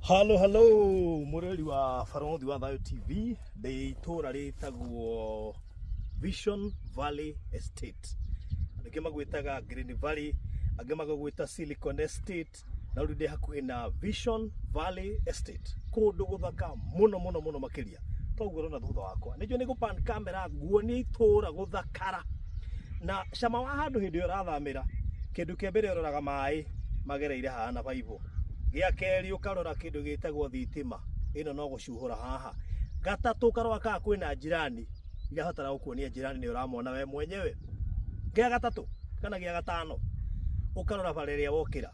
Halo halo, mũrori wa Barothi wa Thayo TV, ndĩ itũra rĩtagwo Vision Valley Estate. Andũ aingĩ magwĩtaga Green Valley, angĩ magagwĩta Silicon Estate, na rĩu ndĩ hakuhĩ na Vision Valley Estate, kũndũ gũthaka mũno mũno mũno makĩria. Toguo ũrona thutha wakwa. Nĩnjũĩ nĩ gũpan camera nguonie itũra gũthakara. Na cama wa handũ hĩndĩ ĩyo ũrathamĩra, kĩndũ kĩa mbere ũroraga maĩ magereire haha na baibũ. Gĩa kerĩ ũkarora kĩndũ gĩtagwo thitima, ĩno no gũcuhũra haha. Gatatũ ũkarora kana kwĩna njirani, irabatara gũkuonia njirani nĩ ũramona we mwenyewe. Gĩa gatatũ kana gĩa gatano ũkarora bara ĩrĩa wokĩra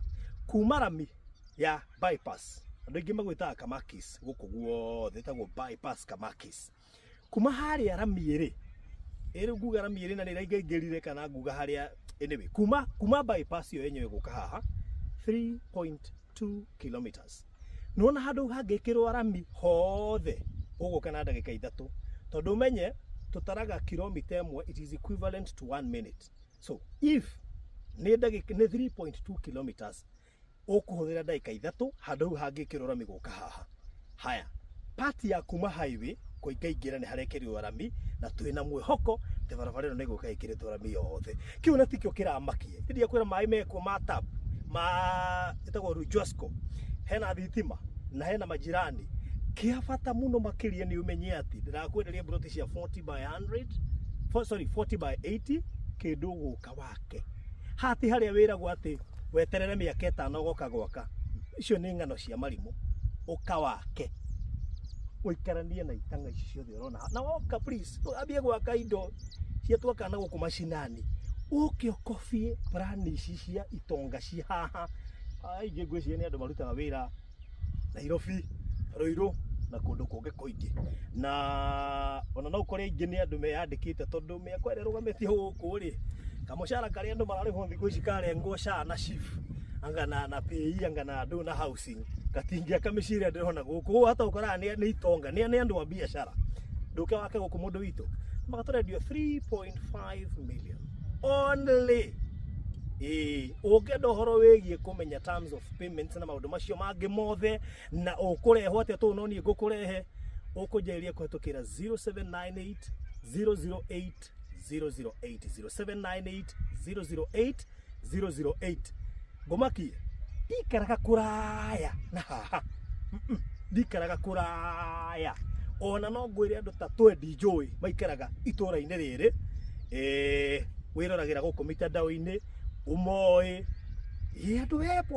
kuma rami ya bypass, andũ aingĩ magwĩtaga Kamakis, gũkũ guothe ĩtagwo bypass Kamakis. Kuma harĩa rami ĩrĩ ĩrĩ nguga rami ĩrĩ na nĩ ĩraingaingĩrire kana nguga harĩa, anyway, kuma bypass ĩyo yenyewe gũka haha 3.2 kilometers. Nĩwona handũ hangĩkĩrwo rami hothe ũgũka na ndagĩka 3, tondũ ũmenye tũtaraga kilomita 1, it is equivalent to 1 minute. So if nĩ ndagĩka nĩ 3.2 kilometers, ũkũhũthĩra ndagĩka 3 handũ hau hangĩkĩrwo rami gũka haha. Haya, part ya kuma highway kũingaingĩra nĩ harekĩrirwo rami, na twĩna mwĩhoko atĩ barabara ĩno nĩ ĩgũka ĩkĩrĩtwo rami yothe. Kĩu na tikĩo kĩramakia, hĩndĩ ĩrĩa kwĩna maĩ mekuo ma tap ma ĩtagwo Rujosco, hena thitima na hena majirani. Kĩa bata mũno makĩria nĩ ũmenye atĩ ndĩrakwenderia broti cia 40 by 100, for, sorry, 40 by 80, kĩndũ gũka wake. Hati harĩa wĩragwo atĩ weterere mĩaka 5 ũgoka gwaka, icio nĩ ng'ano cia marimũ. Ũka wake ũikaranie na itang'a ici ciothe ũrona haha. Na woka please ambie gwaka indo cia twaka na gũkũ macinani, ũke ũkobie plan ici cia itonga ci haha. Aingĩ ngwĩciria nĩ andũ marutaga wĩra Nairobi, Ruiru na kũndũ kũngĩ kũingĩ, na ona no ũkore aingĩ nĩ andũ meyandĩkĩte, tondũ mĩako ĩrĩa ĩrũgamĩtio gũkũ rĩ, kamũcara karĩa andũ mararĩhwo thikũ ici karengwo SHA na SHIF anga na PAYE anga na andũ na housing, gatingĩaka mĩciĩ ĩrĩa ndĩrona gũkũ. Koguo hata ũkoraga nĩ itonga, nĩ andũ a biacara. Ndũke wake gũkũ mũndũ witũ, magatũrendio 3.5 million only. Ĩĩ, ũngĩenda ũhoro wĩgiĩ kũmenya terms of payments na maũndũ macio mangĩ mothe, na ũkũrehwo atĩa, tondũ no niĩ ngũkũrehe, ũkũnjarĩria kũhetũkĩra 0798 008 008, 0798 008 008. Ngũmakie, ndikaraga kũraya na haha, ndikaraga kũraya, ona no ngwĩre andũ ta twendi njũĩ maikaraga itũra-inĩ rĩrĩ, wĩroragĩra gũkũ mitandao-inĩ, ũmoĩ, ĩ andũ hepo.